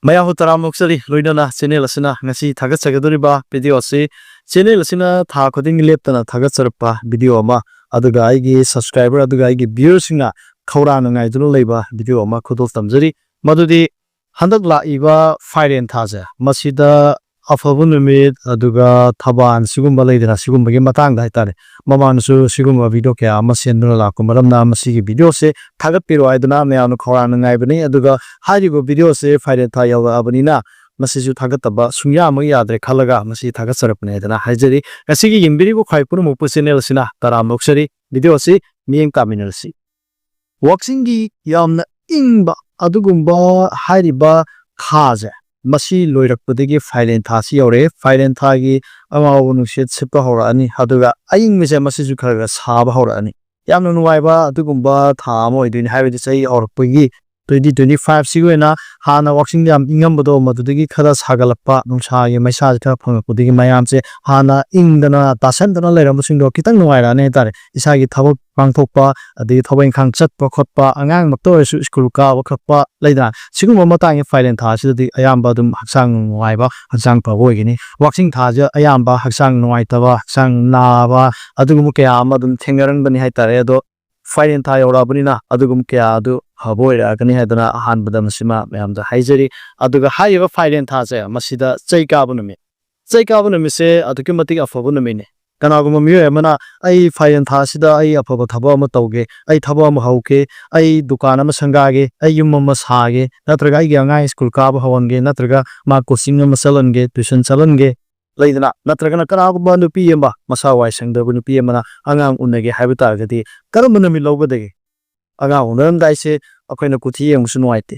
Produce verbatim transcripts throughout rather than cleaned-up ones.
ꯃꯌꯥꯝꯕꯨ ꯇꯔꯥꯝꯅ ꯑꯣꯛꯆꯔꯤ꯫ ꯂꯣꯏꯅꯅ ꯆꯦꯅꯦꯜ ꯑꯁꯤꯅ ꯉꯁꯤ ꯊꯥꯒꯠꯆꯒꯗꯧꯔꯤꯕ ꯚꯤꯗꯤꯑꯣ ꯑꯁꯤ, ꯆꯦꯅꯦꯜ ꯑꯁꯤꯅ ꯊꯥ ꯈꯨꯗꯤꯡꯒꯤ ꯂꯦꯞꯇꯅ ꯊꯥꯒꯠꯆꯔꯛꯄ ꯚꯤꯗꯤꯑꯣ ꯑꯃ, ꯑꯗꯨꯒ ꯑꯩꯒꯤ ꯁꯕꯁꯀ꯭ꯔꯥꯏꯕꯔ ꯑꯗꯨꯒ ꯑꯩꯒꯤ ꯚ꯭ꯌꯨꯋꯔꯁꯤꯡꯅ ꯈꯧꯔꯥꯡꯅ ꯉꯥꯏꯗꯨꯅ ꯂꯩꯕ ꯚꯤꯗꯤꯑꯣ ꯑꯃ ꯈꯨꯗꯣꯜ ꯇꯝꯖꯔꯤ꯫ ꯃꯗꯨꯗꯤ ꯍꯟꯗꯛ ꯂꯥꯛꯏꯕ ꯐꯥꯏꯔꯦꯟ ꯊꯥꯁꯦ, ꯃꯁꯤꯗ ꯑꯐꯕ ꯅꯨꯃꯤꯠ, ꯑꯗꯨꯒ ꯊꯕꯥꯟ, ꯁꯤꯒꯨꯝꯕ ꯂꯩꯗꯅ, ꯁꯤꯒꯨꯝꯕꯒꯤ ꯃꯇꯥꯡꯗ ꯍꯥꯏꯇꯥꯔꯦ, ꯃꯃꯥꯡꯗꯁꯨ ꯁꯤꯒꯨꯝꯕ ꯚꯤꯗꯤꯑꯣ ꯀꯌꯥ ꯑꯃ ꯁꯦꯝꯗꯨꯅ ꯂꯥꯛꯄ ꯃꯔꯝꯅ ꯃꯁꯤꯒꯤ ꯚꯤꯗꯤꯑꯣꯁꯦ ꯊꯥꯒꯠꯄꯤꯔꯣ ꯍꯥꯏꯗꯨꯅ ꯃꯌꯥꯝꯅ ꯈꯧꯔꯥꯡꯅ ꯉꯥꯏꯕꯅꯤ꯫ ꯑꯗꯨꯒ ꯍꯥꯏꯔꯤꯕ ꯚꯤꯗꯤꯑꯣꯁꯦ ꯐꯥꯏꯔꯦꯟ ꯊꯥ ꯌꯧꯔꯛꯑꯕꯅꯤꯅ ꯃꯁꯤꯁꯨ ꯊꯥꯒꯠꯇꯕ ꯁꯨꯡꯌꯥꯃꯛ ꯌꯥꯗ꯭ꯔꯦ ꯈꯜꯂꯒ ꯃꯁꯤ ꯊꯥꯒꯠꯆꯔꯛꯄꯅꯦ ꯍꯥꯏꯗꯅ ꯍꯥꯏꯖꯔꯤ꯫ ꯉꯁꯤꯒꯤ ꯌꯦꯡꯕꯤꯔꯤꯕ ꯈ꯭ꯋꯥꯏ ꯄꯨꯝꯅꯃꯛꯄꯨ ꯆꯦꯅꯦꯜ ꯑꯁꯤꯅ ꯇꯔꯥꯝꯅ ꯑꯣꯛꯆꯔꯤ꯫ ꯚꯤꯗꯤꯑꯣ ꯑꯁꯤ ꯃꯤꯠꯌꯦꯡ ꯇꯥꯃꯤꯟꯅꯔꯁꯤ꯫ ꯋꯥꯛꯆꯤꯡꯒꯤ ꯌꯥꯝꯅ ꯏꯪꯕ ꯑꯗꯨꯒꯨꯝꯕ ꯍꯥꯏꯔꯤꯕ ꯊꯥꯁꯦ, ꯃꯁꯤ ꯂꯣꯏꯔꯛꯄꯗꯒꯤ ꯐꯥꯏꯔꯦꯟ ꯊꯥꯁꯤ ꯌꯧꯔꯛꯑꯦ꯫ ꯐꯥꯏꯔꯦꯟ ꯊꯥꯒꯤ ꯑꯉꯥꯎꯕ ꯅꯨꯡꯁꯤꯠ ꯁꯤꯠꯄ ꯍꯧꯔꯛꯑꯅꯤ, ꯑꯗꯨꯒ ꯑꯏꯪꯕꯁꯦ ꯃꯁꯤꯁꯨ ꯈꯔ ꯈꯔ ꯁꯥꯕ ꯍꯧꯔꯛꯑꯅꯤ꯫ ꯌꯥꯝꯅ ꯅꯨꯡꯉꯥꯏꯕ ꯑꯗꯨꯒꯨꯝꯕ ꯊꯥ ꯑꯃ ꯑꯣꯏꯗꯣꯏꯅꯤ, ꯍꯥꯏꯕꯗꯤ ꯆꯍꯤ ꯍꯧꯔꯛꯄꯒꯤ ꯇ꯭ꯋꯦꯟꯇꯤ ꯇ꯭ꯋꯦꯟꯇꯤ ꯐꯥꯏꯚꯁꯤꯒꯤ ꯑꯣꯏꯅ ꯍꯥꯟꯅ ꯋꯥꯛꯆꯤꯡꯗ ꯌꯥꯝ ꯏꯪꯉꯝꯕꯗꯣ, ꯃꯗꯨꯗꯒꯤ ꯈꯔ ꯁꯥꯒꯠꯂꯛꯄ, ꯅꯨꯡꯁꯥꯒꯤ ꯃꯩꯁꯥꯁꯦ ꯈꯔ ꯐꯪꯉꯛꯄꯗꯒꯤ ꯃꯌꯥꯝꯁꯦ ꯍꯥꯟꯅ ꯏꯪꯗꯅ ꯇꯥꯁꯟꯗꯅ ꯂꯩꯔꯝꯕꯁꯤꯡꯗꯣ ꯈꯤꯇꯪ ꯅꯨꯡꯉꯥꯏꯔꯛꯑꯅꯤ ꯍꯥꯏꯇꯥꯔꯦ꯫ ꯏꯁꯥꯒꯤ ꯊꯕꯛ ꯄꯥꯡꯊꯣꯛꯄ, ꯑꯗꯒꯤ ꯊꯕꯛ ꯏꯪꯈꯥꯡ ꯆꯠꯄ ꯈꯣꯠꯄ, ꯑꯉꯥꯡꯃꯛꯇ ꯑꯣꯏꯔꯁꯨ ꯁ꯭ꯀꯨꯜ ꯀꯥꯕ ꯈꯣꯠꯄ ꯂꯩꯗꯅ, ꯁꯤꯒꯨꯝꯕ ꯃꯇꯥꯡꯒꯤ ꯐꯥꯏꯔꯦꯟ ꯊꯥꯁꯤꯗꯗꯤ ꯑꯌꯥꯝꯕ ꯑꯗꯨꯝ ꯍꯛꯆꯥꯡ ꯅꯨꯡꯉꯥꯏꯕ, ꯍꯛꯆꯥꯡ ꯐꯕ ꯑꯣꯏꯒꯅꯤ꯫ ꯋꯥꯛꯆꯤꯡ ꯊꯥꯁꯦ ꯑꯌꯥꯝꯕ ꯍꯛꯆꯥꯡ ꯅꯨꯡꯉꯥꯏꯇꯕ, ꯍꯛꯆꯥꯡ ꯅꯥꯕ, ꯑꯗꯨꯒꯨꯝꯕ ꯀꯌꯥ ꯑꯃ ꯑꯗꯨꯝ ꯊꯦꯡꯅꯔꯝꯕꯅꯤ ꯍꯥꯏꯇꯥꯔꯦ꯫ ꯑꯗꯣ ꯐꯥꯏꯔꯦꯟ ꯊꯥ ꯌꯧꯔꯛꯑꯕꯅꯤꯅ ꯑꯗꯨꯒꯨꯝꯕ ꯀꯌꯥ ꯑꯗꯨ ꯐꯕ ꯑꯣꯏꯔꯛꯑꯒꯅꯤ ꯍꯥꯏꯗꯅ ꯑꯍꯥꯟꯕꯗ ꯃꯁꯤꯃ ꯃꯌꯥꯝꯗ ꯍꯥꯏꯖꯔꯤ꯫ ꯑꯗꯨꯒ ꯍꯥꯏꯔꯤꯕ ꯐꯥꯏꯔꯦꯟ ꯊꯥꯁꯦ, ꯃꯁꯤꯗ ꯆꯩ ꯀꯥꯕ ꯅꯨꯃꯤꯠ, ꯆꯩ ꯀꯥꯕ ꯅꯨꯃꯤꯠꯁꯦ ꯑꯗꯨꯛꯀꯤ ꯃꯇꯤꯛ ꯑꯐꯕ ꯅꯨꯃꯤꯠꯅꯤ꯫ ꯀꯅꯥꯒꯨꯝꯕ ꯃꯤꯑꯣꯏ ꯑꯃꯅ "ꯑꯩ ꯐꯥꯏꯔꯦꯟ ꯊꯥ ꯑꯁꯤꯗ ꯑꯩ ꯑꯐꯕ ꯊꯕꯛ ꯑꯃ ꯇꯧꯒꯦ, ꯑꯩ ꯊꯕꯛ ꯑꯃ ꯍꯧꯒꯦ, ꯑꯩ ꯗꯨꯀꯥꯟ ꯑꯃ ꯁꯪꯒꯥꯒꯦ, ꯑꯩ ꯌꯨꯝ ꯑꯃ ꯁꯥꯒꯦ, ꯅꯠꯇ꯭ꯔꯒ ꯑꯩꯒꯤ ꯑꯉꯥꯡ ꯁ꯭ꯀꯨꯜ ꯀꯥꯕ ꯍꯧꯍꯟꯒꯦ, ꯅꯠꯇ꯭ꯔꯒ ꯃꯥ ꯀꯣꯆꯤꯡ ꯑꯃ ꯆꯠꯍꯟꯒꯦ, ꯇ꯭ꯌꯨꯁꯟ ꯆꯠꯍꯟꯒꯦ", ꯂꯩꯗꯅ, ꯅꯠꯇ꯭ꯔꯒꯅ ꯀꯅꯥꯒꯨꯝꯕ ꯅꯨꯄꯤ ꯑꯃ, ꯃꯁꯥ ꯋꯥꯏ ꯁꯪꯗꯕ ꯅꯨꯄꯤ ꯑꯃꯅ ꯑꯉꯥꯡ ꯎꯅꯒꯦ ꯍꯥꯏꯕ ꯇꯥꯔꯒꯗꯤ, ꯀꯔꯝꯕ ꯅꯨꯃꯤꯠ ꯂꯧꯒꯗꯒꯦ? ꯑꯉꯥꯡ ꯎꯅꯔꯝꯗꯥꯏꯁꯦ ꯑꯩꯈꯣꯏꯅ ꯀꯨꯊꯤ ꯌꯦꯡꯕꯁꯨ ꯅꯨꯡꯉꯥꯏꯇꯦ,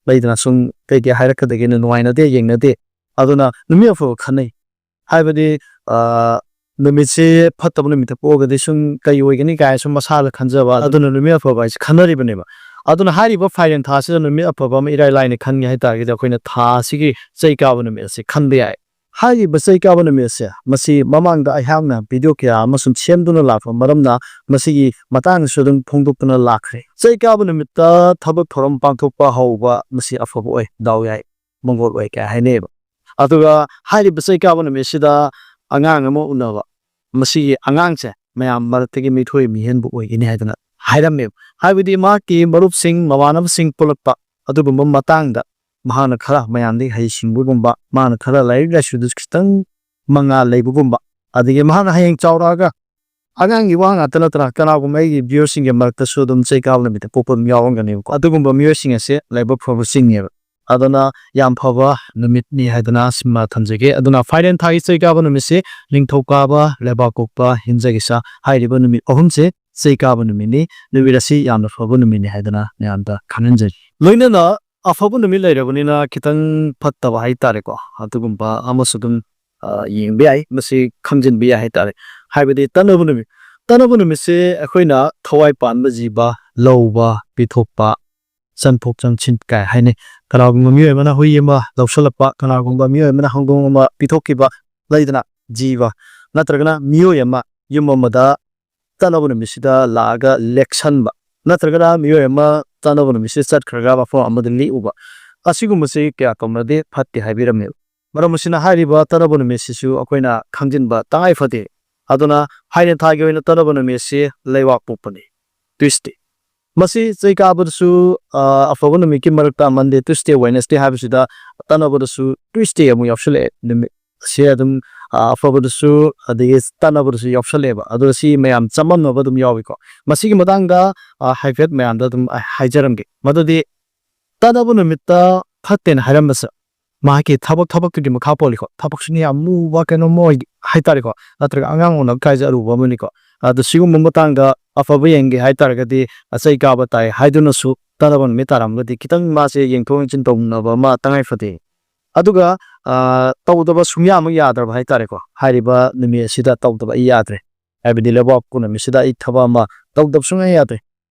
ꯂꯩꯗꯅ, ꯁꯨꯝ ꯀꯩꯀꯩ ꯍꯥꯏꯔꯛꯀꯗꯒꯦꯅ ꯅꯨꯡꯉꯥꯏꯅꯗꯦ, ꯌꯦꯡꯅꯗꯦ꯫ ꯑꯗꯨꯅ ꯅꯨꯃꯤꯠ ꯑꯐꯕ ꯈꯟꯅꯩ꯫ ꯍꯥꯏꯕꯗꯤ, ꯑ, ꯅꯨꯃꯤꯠꯁꯦ ꯐꯠꯇꯕ ꯅꯨꯃꯤꯠꯇ ꯄꯣꯛꯑꯒꯗꯤ ꯁꯨꯝ ꯀꯩ ꯑꯣꯏꯒꯅꯤ ꯀꯥꯏꯅ ꯁꯨꯝ ꯃꯁꯥꯗ ꯈꯟꯖꯕ꯫ ꯑꯗꯨꯅ ꯅꯨꯃꯤꯠ ꯑꯐꯕ ꯍꯥꯏꯁꯦ ꯈꯟꯅꯔꯤꯕꯅꯦꯕ꯫ ꯑꯗꯨꯅ ꯍꯥꯏꯔꯤꯕ ꯐꯥꯏꯔꯦꯟ ꯊꯥꯁꯤꯗ ꯅꯨꯃꯤꯠ ꯑꯐꯕ ꯑꯃ ꯏꯔꯥꯏ ꯂꯥꯏꯅ ꯈꯟꯒꯦ ꯍꯥꯏ ꯇꯥꯔꯒꯗꯤ, ꯑꯩꯈꯣꯏꯅ ꯊꯥ ꯑꯁꯤꯒꯤ ꯆꯩ ꯀꯥꯕ ꯅꯨꯃꯤꯠ ꯑꯁꯤ ꯈꯟꯕ ꯌꯥꯏ꯫ ꯍꯥꯏꯔꯤꯕ ꯆꯩ ꯀꯥꯕ ꯅꯨꯃꯤꯠ ꯑꯁꯦ, ꯃꯁꯤ ꯃꯃꯥꯡꯗ ꯑꯩꯍꯥꯛꯅ ꯚꯤꯗꯤꯑꯣ ꯀꯌꯥ ꯑꯃ ꯁꯨꯝ ꯁꯦꯝꯗꯨꯅ ꯂꯥꯛꯄ ꯃꯔꯝꯅ, ꯃꯁꯤꯒꯤ ꯃꯇꯥꯡꯗꯁꯨ ꯑꯗꯨꯝ ꯐꯣꯡꯗꯣꯛꯇꯨꯅ ꯂꯥꯛꯈ꯭ꯔꯦ꯫ ꯆꯩ ꯀꯥꯕ ꯅꯨꯃꯤꯠꯇ ꯊꯕꯛ ꯊꯧꯔꯝ ꯄꯥꯡꯊꯣꯛꯄ ꯍꯧꯕ, ꯃꯁꯤ ꯑꯐꯕ ꯑꯣꯏ, ꯗꯥꯎ ꯌꯥꯏ꯫ ꯃꯪꯒꯣꯜ ꯑꯣꯏ ꯀꯥꯏ ꯍꯥꯏꯅꯩꯌꯦꯕ꯫ ꯑꯗꯨꯒ ꯍꯥꯏꯔꯤꯕ ꯆꯩ ꯀꯥꯕ ꯅꯨꯃꯤꯠꯁꯤꯗ ꯑꯉꯥꯡ ꯑꯃ ꯎꯅꯕ, ꯃꯁꯤꯒꯤ ꯑꯉꯥꯡꯁꯦ ꯃꯌꯥꯝ ꯃꯔꯛꯇꯒꯤ ꯃꯤꯊꯣꯏ ꯃꯤꯍꯦꯟꯕ ꯑꯣꯏꯒꯅꯤ ꯍꯥꯏꯗꯅ ꯍꯥꯏꯔꯝꯃꯦꯕ꯫ ꯍꯥꯏꯕꯗꯤ ꯃꯍꯥꯛꯀꯤ ꯃꯔꯨꯞꯁꯤꯡ, ꯃꯃꯥꯟꯅꯕꯁꯤꯡ ꯄꯨꯜꯂꯛꯄ ꯑꯗꯨꯒꯨꯝꯕ ꯃꯇꯥꯡꯗ ꯃꯍꯥꯛꯅ ꯈꯔ ꯃꯌꯥꯝꯗꯒꯤ ꯍꯩꯁꯤꯡꯕꯒꯨꯝꯕ, ꯃꯥꯅ ꯈꯔ ꯂꯥꯏꯔꯤꯛ ꯂꯥꯏꯁꯨꯗꯁꯨ ꯈꯤꯇꯪ ꯃꯉꯥꯜ ꯂꯩꯕꯒꯨꯝꯕ, ꯑꯗꯒꯤ ꯃꯍꯥꯛꯅ ꯍꯌꯦꯡ ꯆꯥꯎꯔꯛꯑꯒ ꯑꯉꯥꯡꯒꯤ ꯋꯥ ꯉꯥꯛꯇ ꯅꯠꯇꯅ ꯀꯅꯥꯒꯨꯝꯕ ꯑꯩꯒꯤ viewerꯁꯤꯡꯒꯤ ꯃꯔꯛꯇꯁꯨ ꯑꯗꯨꯝ ꯆꯩ ꯀꯥꯕ ꯅꯨꯃꯤꯠꯇ ꯄꯣꯛꯄ ꯑꯗꯨꯝ ꯌꯥꯎꯔꯝꯒꯅꯦꯕꯀꯣ꯫ ꯑꯗꯨꯒꯨꯝꯕ ꯃꯤꯑꯣꯏꯁꯤꯡ ꯑꯁꯦ ꯂꯥꯏꯕꯛ ꯐꯕ ꯆꯤꯡꯉꯦꯕ꯫ ꯑꯗꯨꯅ ꯌꯥꯝ ꯐꯕ ꯅꯨꯃꯤꯠꯅꯤ ꯍꯥꯏꯗꯅ ꯁꯤꯃ ꯊꯝꯖꯒꯦ꯫ ꯑꯗꯨꯅ ꯐꯥꯏꯔꯦꯟ ꯊꯥꯒꯤ ꯆꯩ ꯀꯥꯕ ꯅꯨꯃꯤꯠꯁꯤ ꯅꯤꯡꯊꯧꯀꯥꯕ, ꯂꯩꯕꯥꯛꯄꯣꯛꯄ, ꯌꯨꯝꯖꯀꯩꯁ ꯍꯥꯏꯔꯤꯕ ꯅꯨꯃꯤꯠ ꯑꯍꯨꯝꯁꯦ ꯆꯩ ꯀꯥꯕ ꯅꯨꯃꯤꯠꯅꯤ꯫ ꯅꯨꯃꯤꯠ ꯑꯁꯤ ꯌꯥꯝꯅ ꯐꯕ ꯅꯨꯃꯤꯠꯅꯤ ꯍꯥꯏꯗꯅ ꯃꯌꯥꯝꯗ ꯈꯪꯍꯟꯖꯔꯤ꯫ ꯂꯣꯏꯅꯅ ꯑꯐꯕ ꯅꯨꯃꯤꯠ ꯂꯩꯔꯕꯅꯤꯅ ꯈꯤꯇꯪ ꯐꯠꯇꯕ ꯍꯥꯏꯇꯥꯔꯦꯀꯣ, ꯑꯗꯨꯒꯨꯝꯕ ꯑꯃꯁꯨ ꯑꯗꯨꯝ, ꯑ, ꯌꯦꯡꯕ ꯌꯥꯏ, ꯃꯁꯤ ꯈꯪꯖꯤꯟꯕ ꯌꯥꯏ ꯍꯥꯏꯇꯥꯔꯦ꯫ ꯍꯥꯏꯕꯗꯤ ꯇꯠꯅꯕ ꯅꯨꯃꯤꯠ, ꯇꯠꯅꯕ ꯅꯨꯃꯤꯠꯁꯦ ꯑꯩꯈꯣꯏꯅ ꯊꯋꯥꯏ ꯄꯥꯟꯕ ꯖꯤꯕ, ꯂꯧꯕ, ꯄꯤꯊꯣꯛꯄ, ꯆꯪꯊꯣꯛ ꯆꯪꯁꯤꯟ ꯀꯥꯏ ꯍꯥꯏꯅꯩ꯫ ꯀꯅꯥꯒꯨꯝꯕ ꯃꯤꯑꯣꯏ ꯑꯃꯅ ꯍꯨꯏ ꯑꯃ ꯂꯧꯁꯤꯜꯂꯛꯄ, ꯀꯅꯥꯒꯨꯝꯕ ꯃꯤꯑꯣꯏ ꯑꯃꯅ ꯍꯧꯗꯣꯡ ꯑꯃ ꯄꯤꯊꯣꯛꯈꯤꯕ, ꯂꯩꯗꯅ, ꯖꯤꯕ, ꯅꯠꯇ꯭ꯔꯒꯅ ꯃꯤꯑꯣꯏ ꯑꯃ ꯌꯨꯝ ꯑꯃꯗ ꯇꯠꯅꯕ ꯅꯨꯃꯤꯠꯁꯤꯗ ꯂꯥꯛꯑꯒ ꯂꯦꯛꯁꯟꯕ, ꯅꯠꯇ꯭ꯔꯒꯅ ꯃꯤꯑꯣꯏ ꯑꯃ ꯇꯠꯅꯕ ꯅꯨꯃꯤꯠꯁꯤꯗ ꯆꯠꯈ꯭ꯔꯒ ꯃꯐꯝ ꯑꯃꯗ ꯂꯦꯛꯎꯕ, ꯑꯁꯤꯒꯨꯝꯕꯁꯤ ꯀꯌꯥ ꯇꯧꯅꯗꯦ, ꯐꯠꯇꯦ ꯍꯥꯏꯕꯤꯔꯝꯃꯦꯕ꯫ ꯃꯔꯝ ꯑꯁꯤꯅ ꯍꯥꯏꯔꯤꯕ ꯇꯠꯅꯕ ꯅꯨꯃꯤꯠꯁꯤꯁꯨ ꯑꯩꯈꯣꯏꯅ ꯈꯪꯖꯤꯟꯕ ꯇꯉꯥꯏ ꯐꯗꯦ꯫ ꯑꯗꯨꯅ ꯐꯥꯏꯔꯦꯟ ꯊꯥꯒꯤ ꯑꯣꯏꯅ ꯇꯠꯅꯕ ꯅꯨꯃꯤꯠꯁꯤ ꯂꯩꯕꯥꯛ ꯄꯣꯛꯄꯅꯤ, Tuesday꯫ ꯃꯁꯤ ꯆꯩ ꯀꯥꯕꯗꯁꯨ, ꯑ, ꯑꯐꯕ ꯅꯨꯃꯤꯠꯀꯤ ꯃꯔꯛꯇ Monday, Tuesday, Wednesday ꯍꯥꯏꯕꯁꯤꯗ ꯇꯠꯅꯕꯗꯁꯨ Tuesday ꯑꯃꯨꯛ ꯌꯥꯎꯁꯜꯂꯛꯑꯦ꯫ ꯅꯨꯃꯤꯠ ꯑꯁꯤ ꯑꯗꯨꯝ, ꯑ, ꯑꯐꯕꯗꯁꯨ ꯑꯗꯒꯤ ꯇꯠꯅꯕꯗꯁꯨ ꯌꯥꯎꯁꯜꯂꯛꯑꯦꯕ꯫ ꯑꯗꯣ ꯁꯤ ꯃꯌꯥꯝ ꯆꯃꯝꯅꯕ ꯑꯗꯨꯝ ꯌꯥꯎꯏꯀꯣ꯫ ꯃꯁꯤꯒꯤ ꯃꯇꯥꯡꯗ, ꯑ, ꯍꯥꯏꯐꯦꯠ ꯃꯌꯥꯝꯗ ꯑꯗꯨꯝ ꯍꯥꯏꯖꯔꯝꯒꯦ꯫ ꯃꯗꯨꯗꯤ ꯇꯠꯅꯕ ꯅꯨꯃꯤꯠꯇ ꯐꯠꯇꯦꯅ ꯍꯥꯏꯔꯝꯕꯁꯦ ꯃꯍꯥꯛꯀꯤ ꯊꯕꯛ, ꯊꯕꯛꯇꯨꯒꯤ ꯃꯈꯥ ꯄꯣꯜꯂꯤꯀꯣ꯫ ꯊꯕꯛꯁꯤꯅ ꯌꯥꯝ ꯂꯨꯕ ꯀꯩꯅꯣꯝꯃ ꯑꯣꯏ ꯍꯥꯏꯇꯥꯔꯦꯀꯣ, ꯅꯠꯇ꯭ꯔꯒ ꯑꯉꯥꯡ ꯎꯅꯕ ꯀꯥꯏꯁꯦ ꯑꯔꯨꯕ ꯑꯃꯅꯤꯀꯣ꯫ ꯑꯗꯣ ꯁꯤꯒꯨꯝꯕ ꯃꯇꯥꯡꯗ ꯑꯐꯕ ꯌꯦꯡꯒꯦ ꯍꯥꯏꯇꯥꯔꯒꯗꯤ ꯆꯩ ꯀꯥꯕ ꯇꯥꯏ ꯍꯥꯏꯗꯨꯅꯁꯨ ꯇꯠꯅꯕ ꯅꯨꯃꯤꯠ ꯇꯥꯔꯝꯃꯒꯗꯤ ꯈꯤꯇꯪ ꯃꯥꯁꯦ ꯌꯦꯡꯊꯣꯛ ꯌꯦꯡꯁꯤꯟ ꯇꯧꯅꯕ ꯑꯃ ꯇꯉꯥꯏ ꯐꯗꯦ꯫ ꯑꯗꯨꯒ, ꯑ, ꯇꯧꯗꯕ ꯁꯨꯡꯌꯥꯃꯛ ꯌꯥꯗ꯭ꯔꯕ ꯍꯥꯏꯇꯥꯔꯦꯀꯣ꯫ ꯍꯥꯏꯔꯤꯕ ꯅꯨꯃꯤꯠ ꯑꯁꯤꯗ ꯇꯧꯗꯕ ꯑꯩ ꯌꯥꯗ꯭ꯔꯦ, ꯍꯥꯏꯕꯗꯤ ꯂꯩꯕꯥꯛꯄꯣꯛꯄ ꯅꯨꯃꯤꯠꯁꯤꯗ ꯑꯩ ꯊꯕꯛ ꯑꯃ ꯇꯧꯗꯕ ꯁꯨꯡꯌꯥ ꯌꯥꯗ꯭ꯔꯦ꯫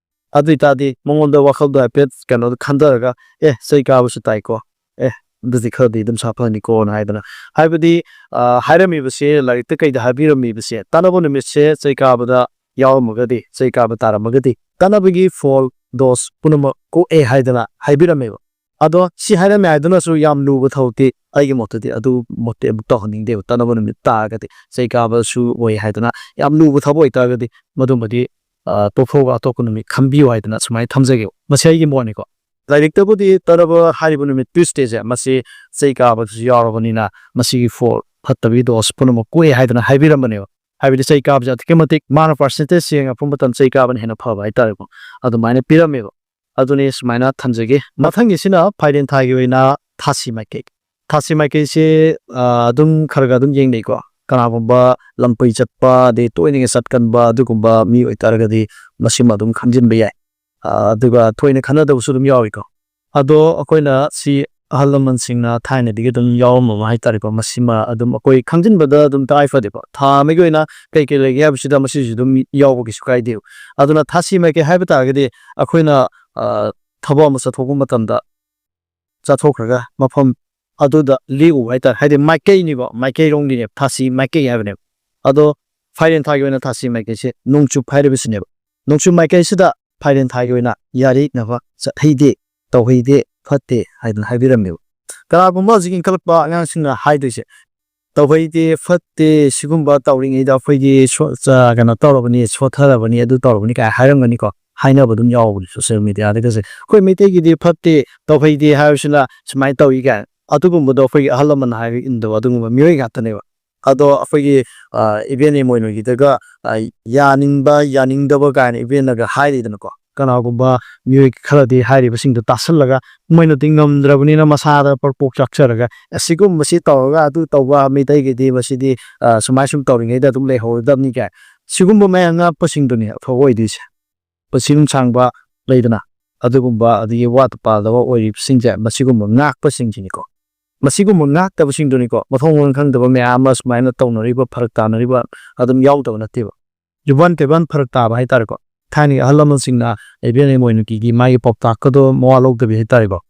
ꯑꯗꯨ ꯑꯣꯏꯇꯥꯔꯗꯤ ꯃꯉꯣꯟꯗ ꯋꯥꯈꯜꯗꯣ ꯍꯥꯏꯐꯦꯠ ꯀꯩꯅꯣꯗ ꯈꯟꯊꯔꯒ, "ꯑꯦ, ꯆꯩ ꯀꯥꯕꯁꯨ ꯇꯥꯏꯀꯣ, ꯑꯦ, ꯑꯗꯨꯗꯤ ꯈꯔꯗꯤ ꯑꯗꯨꯝ ꯁꯥꯐꯅꯤꯀꯣꯅ" ꯍꯥꯏꯗꯅ, ꯍꯥꯏꯕꯗꯤ, ꯑ, ꯍꯥꯏꯔꯝꯃꯤꯕꯁꯦ ꯂꯥꯏꯔꯤꯛꯇ ꯀꯩꯗ ꯍꯥꯏꯕꯤꯔꯝꯃꯤꯕꯁꯦ, ꯇꯠꯅꯕ ꯅꯨꯃꯤꯠꯁꯦ ꯆꯩ ꯀꯥꯕꯗ ꯌꯥꯎꯔꯝꯃꯒꯗꯤ, ꯆꯩ ꯀꯥꯕ ꯇꯥꯔꯝꯃꯒꯗꯤ ꯇꯠꯅꯕꯒꯤ ꯐꯣꯜ, ꯗꯣꯁ ꯄꯨꯝꯅꯃꯛ ꯀꯣꯛꯑꯦ ꯍꯥꯏꯗꯅ ꯍꯥꯏꯕꯤꯔꯝꯃꯦꯕ꯫ ꯑꯗꯣ ꯁꯤ ꯍꯥꯏꯔꯝꯃꯦ ꯍꯥꯏꯗꯨꯅꯁꯨ ꯌꯥꯝ ꯂꯨꯕ ꯊꯕꯛꯇꯤ ꯑꯩꯒꯤ ꯃꯣꯠꯇꯗꯤ ꯑꯗꯨꯃꯛꯇꯤ ꯑꯃꯨꯛ ꯇꯧꯍꯟꯅꯤꯡꯗꯦꯕ꯫ ꯇꯠꯅꯕ ꯅꯨꯃꯤꯠ ꯇꯥꯔꯒꯗꯤ ꯆꯩ ꯀꯥꯕꯁꯨ ꯑꯣꯏ ꯍꯥꯏꯗꯅ ꯌꯥꯝ ꯂꯨꯕ ꯊꯕꯛ ꯑꯣꯏꯇꯥꯔꯒꯗꯤ ꯃꯗꯨꯃꯗꯤ, ꯑ, ꯇꯣꯛꯊꯣꯛꯑꯒ ꯑꯇꯣꯞꯄ ꯅꯨꯃꯤꯠ ꯈꯟꯕꯤꯌꯨ ꯍꯥꯏꯗꯅ ꯁꯨꯃꯥꯏꯅ ꯊꯝꯖꯒꯦꯕ꯫ ꯃꯁꯤ ꯑꯩꯒꯤ ꯃꯣꯠꯅꯤꯀꯣ꯫ ꯂꯥꯏꯔꯤꯛꯇꯕꯨꯗꯤ ꯇꯠꯅꯕ ꯍꯥꯏꯔꯤꯕ ꯅꯨꯃꯤꯠ Tuesdayꯁꯦ ꯃꯁꯤ ꯆꯩ ꯀꯥꯕꯗꯁꯨ ꯌꯥꯎꯔꯕꯅꯤꯅ ꯃꯁꯤꯒꯤ ꯐꯣꯜ ꯐꯠꯇꯕꯒꯤ ꯗꯣꯁ ꯄꯨꯝꯅꯃꯛ ꯀꯣꯛꯑꯦ ꯍꯥꯏꯗꯅ ꯍꯥꯏꯕꯤꯔꯝꯕꯅꯦꯕ꯫ ꯍꯥꯏꯕꯗꯤ ꯆꯩ ꯀꯥꯕꯁꯦ ꯑꯗꯨꯛꯀꯤ ꯃꯇꯤꯛ ꯃꯥꯅ percentage ꯌꯦꯡꯉꯛꯄ ꯃꯇꯝꯗ ꯆꯩ ꯀꯥꯕꯅ ꯍꯦꯟꯅ ꯐꯕ ꯍꯥꯏꯇꯥꯔꯦꯀꯣ꯫ ꯑꯗꯨꯃꯥꯏꯅ ꯄꯤꯔꯝꯃꯦꯕ꯫ ꯑꯗꯨꯅꯤ ꯁꯨꯃꯥꯏꯅ ꯊꯝꯖꯒꯦ꯫ ꯃꯊꯪꯒꯤꯁꯤꯅ ꯐꯥꯏꯔꯦꯟ ꯊꯥꯒꯤ ꯑꯣꯏꯅ ꯊꯥꯁꯤ ꯃꯥꯏꯀꯩ꯫ ꯊꯥꯁꯤ ꯃꯥꯏꯀꯩꯁꯦ, ꯑ, ꯑꯗꯨꯝ ꯈꯔ ꯈꯔ ꯑꯗꯨꯝ ꯌꯦꯡꯅꯩꯀꯣ꯫ ꯀꯅꯥꯒꯨꯝꯕ ꯂꯝꯄꯩ ꯆꯠꯄ, ꯑꯗꯩ ꯇꯣꯏꯅꯒ ꯆꯠꯀꯟꯕ ꯑꯗꯨꯒꯨꯝꯕ ꯃꯤ ꯑꯣꯏꯇꯥꯔꯒꯗꯤ ꯃꯁꯤꯃ ꯑꯗꯨꯝ ꯈꯪꯖꯤꯟꯕ ꯌꯥꯏ꯫ ꯑ, ꯑꯗꯨꯒ ꯊꯣꯏꯅ ꯈꯟꯅꯗꯕꯁꯨ ꯑꯗꯨꯝ ꯌꯥꯎꯏꯀꯣ꯫ ꯑꯗꯣ ꯑꯩꯈꯣꯏꯅ ꯁꯤ ꯑꯍꯜ ꯂꯃꯟꯁꯤꯡꯅ ꯊꯥꯏꯅꯗꯒꯤ ꯑꯗꯨꯝ ꯌꯥꯎꯔꯝꯃꯕ ꯍꯥꯏꯇꯥꯔꯦꯀꯣ꯫ ꯃꯁꯤꯃ ꯑꯗꯨꯝ ꯑꯩꯈꯣꯏ ꯈꯪꯖꯤꯟꯕꯗ ꯑꯗꯨꯝ ꯇꯉꯥꯏ ꯐꯗꯦꯀꯣ꯫ ꯊꯥ ꯑꯃꯒꯤ ꯑꯣꯏꯅ ꯀꯩ ꯀꯩ ꯂꯩꯒꯦ ꯍꯥꯏꯕꯁꯤꯗ ꯃꯁꯤꯁꯨ ꯑꯗꯨꯝ ꯌꯥꯎꯕ ꯀꯩꯁꯨ ꯀꯥꯏꯗꯦꯕ꯫ ꯑꯗꯨꯅ ꯊꯥꯁꯤ ꯃꯥꯏꯀꯩ ꯍꯥꯏꯕ ꯇꯥꯔꯒꯗꯤ ꯑꯩꯈꯣꯏꯅ, ꯑ, ꯊꯕꯛ ꯑꯃ ꯆꯠꯊꯣꯛꯄ ꯃꯇꯝꯗ ꯆꯠꯊꯣꯛꯈ꯭ꯔꯒ ꯃꯐꯝ ꯑꯗꯨꯗ ꯂꯦꯛꯎꯕ ꯍꯥꯏꯇꯥꯔꯦ꯫ ꯍꯥꯏꯗꯤ ꯃꯥꯏꯀꯩꯅꯤꯕ, ꯃꯥꯏꯀꯩꯔꯣꯝꯒꯤꯅꯦꯕ, ꯊꯥꯁꯤ ꯃꯥꯏꯀꯩ ꯍꯥꯏꯕꯅꯦꯕ꯫ ꯑꯗꯣ ꯐꯥꯏꯔꯦꯟ ꯊꯥꯒꯤ ꯑꯣꯏꯅ ꯊꯥꯁꯤ ꯃꯥꯏꯀꯩꯁꯦ ꯅꯣꯡꯆꯨꯞ ꯍꯥꯏꯔꯤꯕꯁꯤꯅꯦꯕ꯫ ꯅꯣꯡꯆꯨꯞ ꯃꯥꯏꯀꯩꯁꯤꯗ ꯐꯥꯏꯔꯦꯟ ꯊꯥꯒꯤ ꯑꯣꯏꯅ ꯌꯥꯔꯤ ꯅꯕ ꯆꯠꯍꯩꯗꯦ, ꯇꯧꯍꯩꯗꯦ, ꯐꯠꯇꯦ ꯍꯥꯏꯗꯅ ꯍꯥꯏꯕꯤꯔꯝꯃꯦꯕ꯫ ꯀꯅꯥꯒꯨꯝꯕ ꯍꯧꯖꯤꯛ ꯏꯟꯈꯠꯂꯛꯄ ꯑꯉꯥꯡꯁꯤꯡꯅ ꯍꯥꯏꯗꯣꯏꯁꯦ, "ꯇꯧꯍꯩꯗꯦ, ꯐꯠꯇꯦ, ꯁꯤꯒꯨꯝꯕ ꯇꯧꯔꯤꯉꯩꯗ ꯑꯩꯈꯣꯏꯗꯤ ꯁꯣ-, ꯆ-, ꯀꯩꯅꯣ ꯇꯧꯔꯕꯅꯤ, ꯁꯣꯠꯊꯔꯕꯅꯤ, ꯑꯗꯨ ꯇꯧꯔꯕꯅꯤ" ꯀꯥꯏ ꯍꯥꯏꯔꯝꯒꯅꯤꯀꯣ꯫ ꯍꯥꯏꯅꯕ ꯑꯗꯨꯝ ꯌꯥꯎꯕꯅꯤ social mediaꯗꯒꯁꯦ꯫ ꯑꯩꯈꯣꯏ ꯃꯩꯇꯩꯒꯤꯗꯤ ꯐꯠꯇꯦ, ꯇꯧꯍꯩꯗꯦ ꯍꯥꯏꯕꯁꯤꯅ ꯁꯨꯃꯥꯏꯅ ꯇꯧꯏ ꯀꯥꯏꯅ꯫ ꯑꯗꯨꯒꯨꯝꯕꯗꯣ ꯑꯩꯈꯣꯏꯒꯤ ꯑꯍꯜ ꯂꯃꯟꯅ ꯍꯥꯏꯕ ꯏꯟꯗꯕ ꯑꯗꯨꯒꯨꯝꯕ ꯃꯤꯑꯣꯏ ꯉꯥꯛꯇꯅꯦꯕ꯫ ꯑꯗꯣ ꯑꯩꯈꯣꯏꯒꯤ, ꯑ, ꯏꯕꯦꯟ ꯏꯃꯣꯏꯅꯨꯒꯤꯗꯒ, ꯑ, ꯌꯥꯅꯤꯡꯕ, ꯌꯥꯅꯤꯡꯗꯕ ꯀꯥꯏꯅ ꯏꯕꯦꯟꯅꯒ ꯍꯥꯏꯔꯤꯗꯅꯀꯣ꯫ ꯀꯅꯥꯒꯨꯝꯕ ꯃꯤꯑꯣꯏ ꯈꯔꯗꯤ ꯍꯥꯏꯔꯤꯕꯁꯤꯡꯗꯣ ꯇꯥꯁꯜꯂꯒ ꯃꯣꯏꯅꯗꯤ ꯉꯝꯗ꯭ꯔꯕꯅꯤꯅ ꯃꯁꯥꯗ ꯄꯔꯄꯣꯛ ꯆꯥꯛꯆꯔꯒ, "ꯑꯁꯤꯒꯨꯝꯕꯁꯤ ꯇꯧꯔꯒ ꯑꯗꯨ ꯇꯧꯕ, ꯃꯩꯇꯩꯒꯤꯗꯤ ꯃꯁꯤꯗꯤ, ꯑ, ꯁꯨꯃꯥꯏ ꯁꯨꯝ ꯇꯧꯔꯤꯉꯩꯗ ꯑꯗꯨꯝ ꯂꯩꯍꯧꯔꯗꯕꯅꯤ" ꯀꯥꯏ꯫ ꯁꯤꯒꯨꯝꯕ ꯃꯌꯥꯝ ꯉꯥꯛꯄꯁꯤꯡꯗꯨꯅꯤ ꯑꯐꯕ ꯑꯣꯏꯗꯣꯏꯁꯦ꯫ ꯄꯨꯟꯁꯤ ꯅꯨꯡꯁꯥꯡꯕ ꯂꯩꯗꯅ, ꯑꯗꯨꯒꯨꯝꯕ, ꯑꯗꯒꯤ ꯋꯥꯠꯇ ꯄꯥꯗꯕ ꯑꯣꯏꯔꯤꯕꯁꯤꯡꯁꯦ, ꯃꯁꯤꯒꯨꯝꯕ ꯉꯥꯛꯄꯁꯤꯡꯁꯤꯅꯤꯀꯣ꯫ ꯃꯁꯤꯒꯨꯝꯕ ꯉꯥꯛꯇꯕꯁꯤꯡꯗꯨꯅꯤꯀꯣ ꯃꯊꯣꯡ ꯃꯔꯝ ꯈꯪꯗꯕ ꯃꯌꯥꯝ ꯑꯃ ꯁꯨꯃꯥꯏꯅ ꯇꯧꯅꯔꯤꯕ, ꯐꯔꯛ ꯇꯥꯅꯔꯤꯕ ꯑꯗꯨꯝ ꯌꯥꯎꯗꯕ ꯅꯠꯇꯦꯕ꯫ ꯌꯨꯝꯕꯥꯟ ꯀꯩꯕꯥꯟ ꯐꯔꯛ ꯇꯥꯕ ꯍꯥꯏꯇꯥꯔꯦꯀꯣ꯫ ꯊꯥꯏꯅꯒꯤ ꯑꯍꯜ ꯂꯃꯟꯁꯤꯡꯅ ꯏꯕꯦꯟ ꯏꯃꯣꯏꯅꯨꯒꯤ ꯃꯥꯒꯤ ꯄꯥꯎꯇꯥꯛꯀꯗꯣ ꯃꯋꯥ ꯂꯧꯗꯕꯤ ꯍꯥꯏꯇꯥꯔꯦꯀꯣ꯫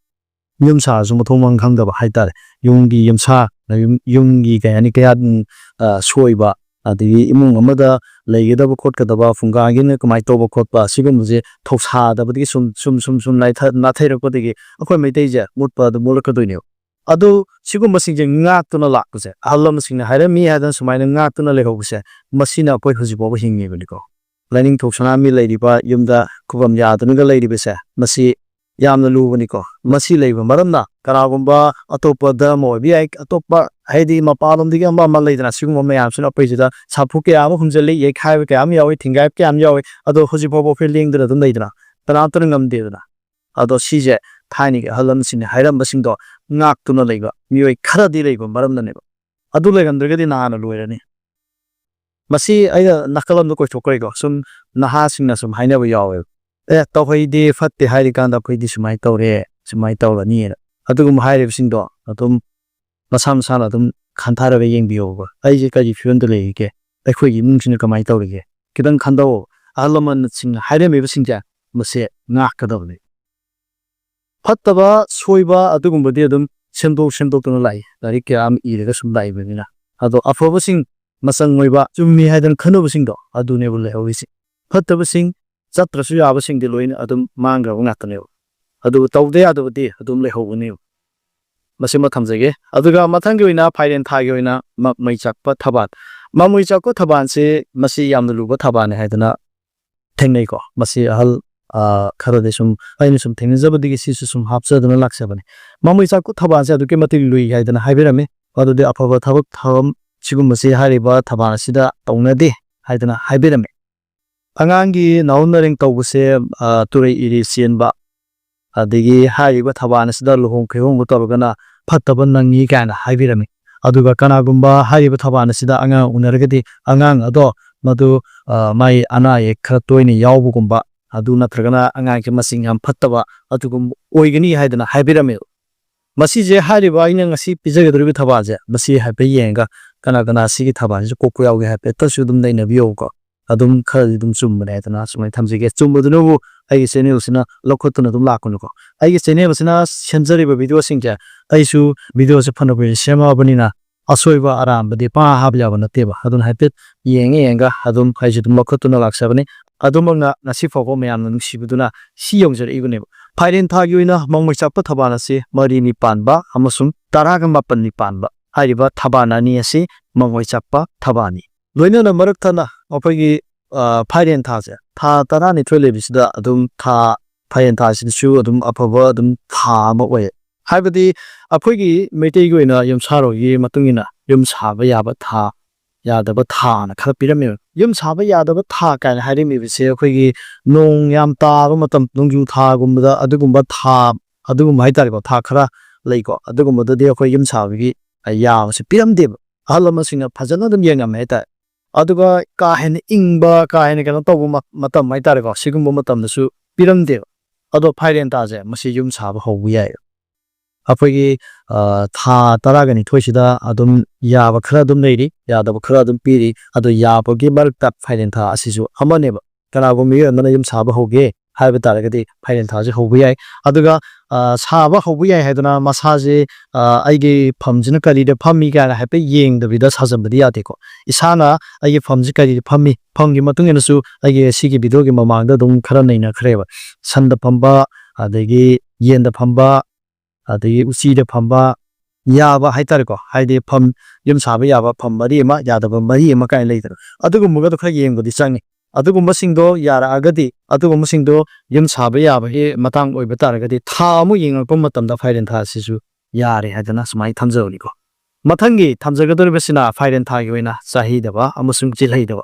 ꯌꯨꯝ ꯁꯥꯔꯁꯨ ꯃꯊꯣꯡ ꯃꯔꯝ ꯈꯪꯗꯕ ꯍꯥꯏꯇꯥꯔꯦ꯫ ꯌꯨꯝꯒꯤ ꯌꯨꯝꯁꯥ, ꯌꯨꯝ-, ꯌꯨꯝꯒꯤ ꯀꯩ ꯍꯥꯏꯅꯤ, ꯀꯌꯥ, ꯎꯝ, ꯑ, ꯁꯣꯏꯕ, ꯑꯗꯒꯤ ꯏꯃꯨꯡ ꯑꯃꯗ ꯂꯩꯒꯗꯕ ꯈꯣꯠꯀꯗꯕ ꯐꯨꯡꯒꯥꯒꯤꯅ ꯀꯃꯥꯏꯅ ꯇꯧꯕ ꯈꯣꯠꯄ, ꯁꯤꯒꯨꯝꯕꯁꯦ ꯊꯧꯁꯥꯗꯕꯗꯒꯤ ꯁꯨꯝ ꯁꯨꯝ ꯁꯨꯝ ꯁꯨꯝ ꯅꯥꯏꯊ- ꯅꯥꯊꯩꯔꯛꯄꯗꯒꯤ ꯑꯩꯈꯣꯏ ꯃꯩꯇꯩꯁꯦ ꯃꯨꯠꯄ ꯑꯗꯨꯝ ꯃꯨꯠꯂꯛꯀꯗꯣꯏꯅꯦꯕ꯫ ꯑꯗꯨ ꯁꯤꯒꯨꯝꯕꯁꯤꯡꯁꯦ ꯉꯥꯛꯇꯨꯅ ꯂꯥꯛꯄꯁꯦ, ꯑꯍꯜ ꯂꯃꯟꯁꯤꯡꯅ ꯍꯥꯏꯔꯝꯃꯤ ꯍꯥꯏꯗꯅ ꯁꯨꯃꯥꯏꯅ ꯉꯥꯛꯇꯨꯅ ꯂꯩꯍꯧꯕꯁꯦ, ꯃꯁꯤꯅ ꯑꯩꯈꯣꯏ ꯍꯧꯖꯤꯛ ꯐꯥꯎꯕ ꯍꯤꯡꯉꯤꯕꯅꯤꯀꯣ꯫ ꯂꯥꯏꯅꯤꯡꯊꯧ ꯁꯅꯥꯃꯍꯤ ꯂꯩꯔꯤꯕ ꯌꯨꯝꯗ ꯈꯨꯕꯝ ꯌꯥꯗꯨꯅꯒ ꯂꯩꯔꯤꯕꯁꯦ, ꯃꯁꯤ ꯌꯥꯝꯅ ꯂꯨꯕꯅꯤꯀꯣ꯫ ꯃꯁꯤ ꯂꯩꯕ ꯃꯔꯝꯅ ꯀꯅꯥꯒꯨꯝꯕ ꯑꯇꯣꯞꯄ ꯙꯔꯃ ꯑꯣꯏꯕ ꯌꯥꯏ, ꯑꯇꯣꯞꯄ ꯍꯥꯏꯗꯤ ꯃꯄꯥꯟꯂꯣꯝꯗꯒꯤ ꯑꯃ ꯑꯃ ꯂꯩꯗꯅ, ꯁꯤꯒꯨꯝꯕ ꯃꯌꯥꯝꯁꯤꯅ ꯑꯩꯈꯣꯏꯁꯤꯗ ꯁꯥꯐꯨ ꯀꯌꯥ ꯑꯃ ꯍꯨꯝꯖꯤꯜꯂꯤ, ꯌꯩꯈꯥꯏꯕ ꯀꯌꯥ ꯑꯃ ꯌꯥꯎꯏ, ꯊꯤꯡꯒꯥꯏꯕ ꯀꯌꯥ ꯑꯃ ꯌꯥꯎꯏ꯫ ꯑꯗꯣ ꯍꯧꯖꯤꯛ ꯐꯥꯎꯕ ꯑꯩꯈꯣꯏ ꯂꯦꯡꯗꯅ ꯑꯗꯨꯝ ꯂꯩꯗꯅ, ꯀꯅꯥꯝꯇꯅ ꯉꯝꯗꯦꯗꯅ꯫ ꯑꯗꯣ ꯁꯤꯁꯦ ꯊꯥꯏꯅꯒꯤ ꯑꯍꯜ ꯂꯃꯟꯁꯤꯡꯅ ꯍꯥꯏꯔꯝꯕꯁꯤꯡꯗꯣ ꯉꯥꯛꯇꯨꯅ ꯂꯩꯕ ꯃꯤꯑꯣꯏ ꯈꯔꯗꯤ ꯂꯩꯕ ꯃꯔꯝꯅꯅꯦꯕ꯫ ꯑꯗꯨ ꯂꯩꯔꯝꯗ꯭ꯔꯒꯗꯤ ꯅꯍꯥꯟꯅ ꯂꯣꯏꯔꯅꯤ꯫ ꯃꯁꯤ ꯑꯩꯅ ꯅꯥꯀꯜ ꯑꯃꯗ ꯀꯣꯏꯊꯣꯛꯈ꯭ꯔꯦꯀꯣ꯫ ꯁꯨꯝ ꯅꯍꯥꯁꯤꯡꯅ ꯁꯨꯝ ꯍꯥꯏꯅꯕ ꯌꯥꯎꯋꯦꯕ, "ꯑꯦ, ꯇꯧꯍꯩꯗꯦ, ꯐꯠꯇꯦ ꯍꯥꯏꯔꯤꯀꯥꯟꯗ ꯑꯩꯈꯣꯏꯗꯤ ꯁꯨꯃꯥꯏꯅ ꯇꯧꯔꯦ, ꯁꯨꯃꯥꯏꯅ ꯇꯧꯔꯅꯤꯅ"꯫ ꯑꯗꯨꯒꯨꯝꯕ ꯍꯥꯏꯔꯤꯕꯁꯤꯡꯗꯣ ꯑꯗꯨꯝ ꯃꯁꯥ ꯃꯁꯥꯅ ꯑꯗꯨꯝ ꯈꯟꯊꯔꯒ ꯌꯦꯡꯕꯤꯌꯣꯕ꯫ ꯑꯩꯁꯦ ꯀꯔꯤ ꯐꯤꯕꯝꯗ ꯂꯩꯔꯤꯒꯦ? ꯑꯩꯈꯣꯏꯒꯤ ꯏꯃꯨꯡꯁꯤꯅ ꯀꯃꯥꯏꯅ ꯇꯧꯔꯤꯒꯦ? ꯈꯤꯇꯪ ꯈꯟꯊꯧ꯫ ꯑꯍꯜ ꯂꯃꯟꯁꯤꯡꯅ ꯍꯥꯏꯔꯝꯃꯤꯕꯁꯤꯡꯁꯦ, ꯃꯁꯦ ꯉꯥꯛꯀꯗꯕꯅꯤ꯫ ꯐꯠꯇꯕ, ꯁꯣꯏꯕ ꯑꯗꯨꯒꯨꯝꯕꯗꯤ ꯑꯗꯨꯝ ꯁꯦꯝꯗꯣꯛ ꯁꯦꯝꯗꯣꯛꯇꯨꯅ ꯂꯥꯛꯏ꯫ ꯂꯥꯏꯔꯤꯛ ꯀꯌꯥ ꯑꯃ ꯏꯔꯒ ꯁꯨꯝ ꯂꯥꯛꯏꯕꯅꯤꯅ꯫ ꯑꯗꯣ ꯑꯐꯕꯁꯤꯡ, ꯃꯆꯪ ꯑꯣꯏꯕ, ꯆꯨꯝꯃꯤ ꯍꯥꯏꯗꯅ ꯈꯟꯅꯕꯁꯤꯡꯗꯣ, ꯑꯗꯨꯅꯦꯕ ꯂꯩꯍꯧꯔꯤꯁꯦ꯫ ꯐꯠꯇꯕꯁꯤꯡ, ꯆꯠꯇ꯭ꯔꯁꯨ ꯌꯥꯕꯁꯤꯡꯗꯤ ꯂꯣꯏꯅ ꯑꯗꯨꯝ ꯃꯥꯡꯈ꯭ꯔꯕ ꯉꯥꯛꯇꯅꯦꯕ꯫ ꯑꯗꯨꯕꯨ ꯇꯧꯗ ꯌꯥꯗꯕꯗꯤ ꯑꯗꯨꯝ ꯂꯩꯍꯧꯒꯅꯦꯕ꯫ ꯃꯁꯤꯃ ꯊꯝꯖꯒꯦ꯫ ꯑꯗꯨꯒ ꯃꯊꯪꯒꯤ ꯑꯣꯏꯅ ꯐꯥꯏꯔꯦꯟ ꯊꯥꯒꯤ ꯑꯣꯏꯅ ꯃ-, ꯃꯩ ꯆꯥꯛꯄ ꯊꯕꯥꯜ꯫ ꯃꯃꯩ ꯆꯥꯛꯄ ꯊꯕꯥꯜꯁꯤ, ꯃꯁꯤ ꯌꯥꯝꯅ ꯂꯨꯕ ꯊꯕꯥꯜꯅꯤ ꯍꯥꯏꯗꯅ ꯊꯦꯡꯅꯩꯀꯣ꯫ ꯃꯁꯤ ꯑꯍꯜ, ꯑ, ꯈꯔꯗꯤ ꯁꯨꯝ, ꯑꯩꯅ ꯁꯨꯝ ꯊꯦꯡꯅꯖꯕꯗꯒꯤ ꯁꯤꯁꯨ ꯁꯨꯝ ꯍꯥꯞꯆꯗꯨꯅ ꯂꯥꯛꯆꯕꯅꯤ꯫ ꯃꯃꯩ ꯆꯥꯛꯄ ꯊꯕꯥꯜꯁꯦ ꯑꯗꯨꯛꯀꯤ ꯃꯇꯤꯛ ꯂꯨꯏ ꯍꯥꯏꯗꯅ ꯍꯥꯏꯕꯤꯔꯝꯃꯤ꯫ ꯑꯗꯨꯗꯤ ꯑꯐꯕ ꯊꯕꯛ ꯊꯧꯔꯝ ꯁꯤꯒꯨꯝꯕꯁꯤ ꯍꯥꯏꯔꯤꯕ ꯊꯕꯥꯜ ꯑꯁꯤꯗ ꯇꯧꯅꯗꯦ ꯍꯥꯏꯗꯅ ꯍꯥꯏꯕꯤꯔꯝꯃꯤ꯫ ꯑꯉꯥꯡꯒꯤ ꯅꯥꯎ ꯅꯔꯦꯡ ꯇꯧꯕꯁꯦ, ꯑ, ꯇꯨꯔꯩ ꯏꯔꯤ ꯆꯦꯟꯕ, ꯑꯗꯒꯤ ꯍꯥꯏꯔꯤꯕ ꯊꯕꯥꯜ ꯑꯁꯤꯗ ꯂꯨꯍꯣꯡ ꯈꯩꯍꯣꯡꯕ ꯇꯧꯔꯒꯅ ꯐꯠꯇꯕ ꯅꯪꯉꯤ ꯀꯥꯏꯅ ꯍꯥꯏꯕꯤꯔꯝꯃꯤ꯫ ꯑꯗꯨꯒ ꯀꯅꯥꯒꯨꯝꯕ ꯍꯥꯏꯔꯤꯕ ꯊꯕꯥꯜ ꯑꯁꯤꯗ ꯑꯉꯥꯡ ꯎꯅꯔꯒꯗꯤ ꯑꯉꯥꯡ ꯑꯗꯣ ꯃꯗꯨ, ꯑ, ꯃꯥꯏ ꯑꯅꯥ ꯑꯌꯦꯛ ꯈꯔ ꯇꯣꯏꯅ ꯌꯥꯎꯕꯒꯨꯝꯕ, ꯑꯗꯨ ꯅꯠꯇ꯭ꯔꯒꯅ ꯑꯉꯥꯡꯁꯦ ꯃꯁꯤꯡ ꯌꯥꯝ ꯐꯠꯇꯕ ꯑꯗꯨꯒꯨꯝꯕ ꯑꯣꯏꯒꯅꯤ ꯍꯥꯏꯗꯅ ꯍꯥꯏꯕꯤꯔꯝꯃꯦꯕ꯫ ꯃꯁꯤꯁꯦ ꯍꯥꯏꯔꯤꯕ ꯑꯩꯅ ꯉꯁꯤ ꯄꯤꯖꯒꯗꯧꯔꯤꯕ ꯊꯕꯥꯜꯁꯦ, ꯃꯁꯤ ꯍꯥꯏꯐꯦꯠ ꯌꯦꯡꯉꯒ ꯀꯅꯥ ꯀꯅꯥ ꯁꯤꯒꯤ ꯊꯕꯥꯜꯁꯤꯁꯨ ꯀꯣꯛꯄ ꯌꯥꯎꯒꯦ ꯍꯥꯏꯐꯦꯠꯇꯁꯨ ꯑꯗꯨꯝ ꯅꯩꯅꯕꯤꯌꯣꯕꯀꯣ꯫ ꯑꯗꯨꯝ ꯈꯔꯗꯤ ꯑꯗꯨꯝ ꯆꯨꯝꯕꯅꯦ ꯍꯥꯏꯗꯅ ꯁꯨꯃꯥꯏꯅ ꯊꯝꯖꯒꯦ꯫ ꯆꯨꯝꯕꯗꯨꯅꯕꯨ ꯑꯩꯒꯤ ꯆꯦꯅꯦꯜꯁꯤꯅ ꯂꯧꯈꯠꯇꯨꯅ ꯑꯗꯨꯝ ꯂꯥꯛꯄꯅꯤꯀꯣ꯫ ꯑꯩꯒꯤ ꯆꯦꯅꯦꯜꯁꯤꯅ ꯁꯦꯝꯖꯔꯤꯕ ꯚꯤꯗꯤꯑꯣꯁꯤꯡꯁꯦ, ꯑꯩꯁꯨ ꯚꯤꯗꯤꯑꯣꯁꯦ ꯐꯅ ꯀꯨꯏꯅ ꯁꯦꯝꯃꯛꯑꯕꯅꯤꯅ ꯑꯁꯣꯏꯕ ꯑꯔꯥꯟꯕꯗꯤ ꯄꯥ ꯍꯥꯞ ꯌꯥꯕ ꯅꯠꯇꯦꯕ꯫ ꯑꯗꯨꯅ ꯍꯥꯏꯐꯦꯠ ꯌꯦꯡꯉ ꯌꯦꯡꯉꯒ ꯑꯗꯨꯝ ꯑꯩꯁꯨ ꯑꯗꯨꯝ ꯂꯧꯈꯠꯇꯨꯅ ꯂꯥꯛꯆꯕꯅꯤ꯫ ꯑꯗꯨꯃꯛꯅ ꯉꯁꯤ ꯐꯥꯎꯕ ꯃꯌꯥꯝꯅ ꯅꯨꯡꯁꯤꯕꯗꯨꯅ ꯁꯤ ꯌꯧꯖꯔꯛꯏꯕꯅꯦꯕ꯫ ꯐꯥꯏꯔꯦꯟ ꯊꯥꯒꯤ ꯑꯣꯏꯅ ꯃꯉꯣꯏ ꯆꯥꯛꯄ ꯊꯕꯥꯜ ꯑꯁꯤ ꯃꯔꯤꯅꯤ ꯄꯥꯟꯕ ꯑꯃꯁꯨꯡ ꯇꯔꯥꯒ ꯃꯥꯄꯟꯅꯤ ꯄꯥꯟꯕ ꯍꯥꯏꯔꯤꯕ ꯊꯕꯥꯜ ꯑꯅꯤ ꯑꯁꯤ ꯃꯉꯣꯏ ꯆꯥꯛꯄ ꯊꯕꯥꯜꯅꯤ꯫ ꯂꯣꯏꯅꯅ ꯃꯔꯛ ꯊꯠꯅ ꯑꯩꯈꯣꯏꯒꯤ, ꯑ, ꯐꯥꯏꯔꯦꯟ ꯊꯥꯁꯦ ꯊꯥ ꯇꯔꯥꯅꯤꯊꯣꯏ ꯂꯩꯕꯁꯤꯗ ꯑꯗꯨꯝ ꯊꯥ, ꯐꯥꯏꯔꯦꯟ ꯊꯥꯁꯤꯗꯁꯨ ꯑꯗꯨꯝ ꯑꯐꯕ ꯑꯗꯨꯝ ꯊꯥ ꯑꯃ ꯑꯣꯏꯌꯦ꯫ ꯍꯥꯏꯕꯗꯤ ꯑꯩꯈꯣꯏꯒꯤ ꯃꯩꯇꯩꯒꯤ ꯑꯣꯏꯅ ꯌꯨꯝꯁꯥꯔꯣꯜꯒꯤ ꯃꯇꯨꯡ ꯏꯟꯅ ꯌꯨꯝ ꯁꯥꯕ ꯌꯥꯕ ꯊꯥ, ꯌꯥꯗꯕ ꯊꯥꯅ ꯈꯔ ꯄꯤꯔꯝꯃꯦꯕ꯫ ꯌꯨꯝ ꯁꯥꯕ ꯌꯥꯗꯕ ꯊꯥ ꯀꯥꯏꯅ ꯍꯥꯏꯔꯝꯃꯤꯕꯁꯦ ꯑꯩꯈꯣꯏꯒꯤ ꯅꯣꯡ ꯌꯥꯝ ꯇꯥꯕ ꯃꯇꯝ, ꯅꯣꯡꯖꯨ ꯊꯥꯒꯨꯝꯕꯗ ꯑꯗꯨꯒꯨꯝꯕ ꯊꯥ, ꯑꯗꯨꯒꯨꯝꯕ ꯍꯥꯏꯇꯥꯔꯦꯀꯣ, ꯊꯥ ꯈꯔ ꯂꯩꯀꯣ, ꯑꯗꯨꯒꯨꯝꯕꯗꯗꯤ ꯑꯩꯈꯣꯏ ꯌꯨꯝ ꯁꯥꯕꯒꯤ ꯌꯥꯕꯁꯦ ꯄꯤꯔꯝꯗꯦꯕ꯫ ꯑꯍꯜ ꯂꯃꯟꯁꯤꯡꯅ ꯐꯖꯅ ꯑꯗꯨꯝ ꯌꯦꯡꯉꯝꯃꯦ ꯍꯥꯏꯇꯥꯔꯦ꯫ ꯑꯗꯨꯒ ꯀꯥ ꯍꯦꯟꯅ ꯏꯪꯕ, ꯀꯥ ꯍꯦꯟꯅ ꯀꯩꯅꯣ ꯇꯧꯕ ꯃ-, ꯃꯇꯝ ꯍꯥꯏꯇꯥꯔꯦꯀꯣ, ꯁꯤꯒꯨꯝꯕ ꯃꯇꯝꯗꯁꯨ ꯄꯤꯔꯝꯗꯦꯕ꯫ ꯑꯗꯣ ꯐꯥꯏꯔꯦꯟ ꯊꯥꯁꯦ ꯃꯁꯤ ꯌꯨꯝ ꯁꯥꯕ ꯍꯧꯕ ꯌꯥꯏ꯫ ꯑꯩꯈꯣꯏꯒꯤ, ꯑ, ꯊꯥ ꯇꯔꯥꯒ ꯅꯤꯊꯣꯏꯁꯤꯗ ꯑꯗꯨꯝ ꯌꯥꯕ ꯈꯔ ꯑꯗꯨꯝ ꯂꯩꯔꯤ, ꯌꯥꯗꯕ ꯈꯔ ꯑꯗꯨꯝ ꯄꯤꯔꯤ꯫ ꯑꯗꯣ ꯌꯥꯕꯒꯤ ꯃꯔꯛꯇ ꯐꯥꯏꯔꯦꯟ ꯊꯥ ꯑꯁꯤꯁꯨ ꯑꯃꯅꯦꯕ꯫ ꯀꯅꯥꯒꯨꯝꯕ ꯃꯤꯑꯣꯏ ꯑꯃꯅ ꯌꯨꯝ ꯁꯥꯕ ꯍꯧꯒꯦ ꯍꯥꯏꯕ ꯇꯥꯔꯒꯗꯤ ꯐꯥꯏꯔꯦꯟ ꯊꯥꯁꯦ ꯍꯧꯕ ꯌꯥꯏ꯫ ꯑꯗꯨꯒ, ꯑ, ꯁꯥꯕ ꯍꯧꯕ ꯌꯥꯏ ꯍꯥꯏꯗꯅ ꯃꯁꯥꯁꯦ, ꯑ, ꯑꯩꯒꯤ ꯐꯝꯁꯤꯅ ꯀꯔꯤꯗ ꯐꯝꯃꯤ ꯀꯥꯏꯅ ꯍꯥꯏꯐꯦꯠ ꯌꯦꯡꯗꯕꯤꯗ ꯁꯥꯖꯟꯕꯗꯤ ꯌꯥꯗꯦꯀꯣ꯫ ꯏꯁꯥꯅ ꯑꯩꯒꯤ ꯐꯝꯁꯤ ꯀꯔꯤꯗ ꯐꯝꯃꯤ, ꯐꯝꯒꯤ ꯃꯇꯨꯡ ꯏꯟꯅꯁꯨ ꯑꯩꯒꯤ ꯁꯤꯒꯤ ꯚꯤꯗꯤꯑꯣꯒꯤ ꯃꯃꯥꯡꯗ ꯑꯗꯨꯝ ꯈꯔ ꯅꯩꯅꯈ꯭ꯔꯦꯕ꯫ ꯁꯟꯗ ꯐꯝꯕ, ꯑꯗꯒꯤ ꯌꯦꯟꯗ ꯐꯝꯕ, ꯑꯗꯒꯤ ꯎꯆꯤꯗ ꯐꯝꯕ ꯌꯥꯕ ꯍꯥꯏꯇꯥꯔꯦꯀꯣ꯫ ꯍꯥꯏꯗꯤ ꯐꯝ, ꯌꯨꯝ ꯁꯥꯕ ꯌꯥꯕ ꯐꯝ ꯃꯔꯤ ꯑꯃ, ꯌꯥꯗꯕ ꯃꯔꯤ ꯑꯃ ꯀꯥꯏꯅ ꯂꯩꯗꯅ, ꯑꯗꯨꯒꯨꯝꯕꯒꯗꯣ ꯈꯔ ꯌꯦꯡꯕꯗꯤ ꯆꯪꯉꯤ꯫ ꯑꯗꯨꯒꯨꯝꯕꯁꯤꯡꯗꯣ ꯌꯥꯔꯛꯑꯒꯗꯤ, ꯑꯗꯨꯒꯨꯝꯕꯁꯤꯡꯗꯣ ꯌꯨꯝ ꯁꯥꯕ ꯌꯥꯕꯒꯤ ꯃꯇꯥꯡ ꯑꯣꯏꯕ ꯇꯥꯔꯒꯗꯤ, ꯊꯥ ꯑꯃꯨꯛ ꯌꯦꯡꯉꯛꯄ ꯃꯇꯝꯗ ꯐꯥꯏꯔꯦꯟ ꯊꯥ ꯑꯁꯤꯁꯨ ꯌꯥꯔꯦ ꯍꯥꯏꯗꯅ ꯁꯨꯃꯥꯏꯅ ꯊꯝꯖꯕꯅꯤꯀꯣ꯫ ꯃꯊꯪꯒꯤ ꯊꯝꯖꯒꯗꯧꯔꯤꯕꯁꯤꯅ ꯐꯥꯏꯔꯦꯟ ꯊꯥꯒꯤ ꯑꯣꯏꯅ ꯆꯥꯍꯩꯗꯕ ꯑꯃꯁꯨꯡ ꯆꯤꯜꯍꯩꯗꯕ꯫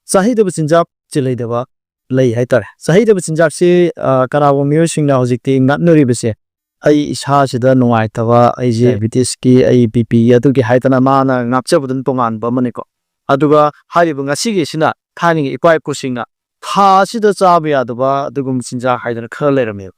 ꯆꯥꯍꯩꯗꯕ ꯆꯤꯟꯖꯥꯛ, ꯆꯤꯜꯍꯩꯗꯕ ꯂꯩ ꯍꯥꯏꯇꯥꯔꯦ꯫ ꯆꯥꯍꯩꯗꯕ ꯆꯤꯟꯖꯥꯛꯁꯤ, ꯑ, ꯀꯅꯥꯒꯨꯝꯕ ꯃꯤꯑꯣꯏꯁꯤꯡꯅ ꯍꯧꯖꯤꯛꯇꯤ ꯉꯥꯛꯅꯔꯤꯕꯁꯦ, "ꯑꯩ ꯏꯁꯥꯁꯤꯗ ꯅꯨꯡꯉꯥꯏꯇꯕ, ꯑꯩꯁꯦ ꯗꯥꯏꯕꯤꯇꯤꯁꯀꯤ, ꯑꯩ ꯕꯤ ꯄꯤ ꯑꯗꯨꯒꯤ" ꯍꯥꯏꯗꯅ ꯃꯥꯅ ꯉꯥꯛꯆꯕꯗꯨꯅ ꯇꯣꯉꯥꯟꯕ ꯑꯃꯅꯤꯀꯣ꯫ ꯑꯗꯨꯒ ꯍꯥꯏꯔꯤꯕ ꯉꯁꯤꯒꯤꯁꯤꯅ ꯊꯥꯏꯅꯒꯤ ꯏꯄꯥ ꯏꯄꯨꯁꯤꯡꯅ ꯊꯥ ꯑꯁꯤꯗ ꯆꯥꯕ ꯌꯥꯗꯕ ꯑꯗꯨꯒꯨꯝꯕ ꯆꯤꯟꯖꯥꯛ ꯍꯥꯏꯗꯅ ꯈꯔ ꯂꯩꯔꯝꯃꯦꯕ꯫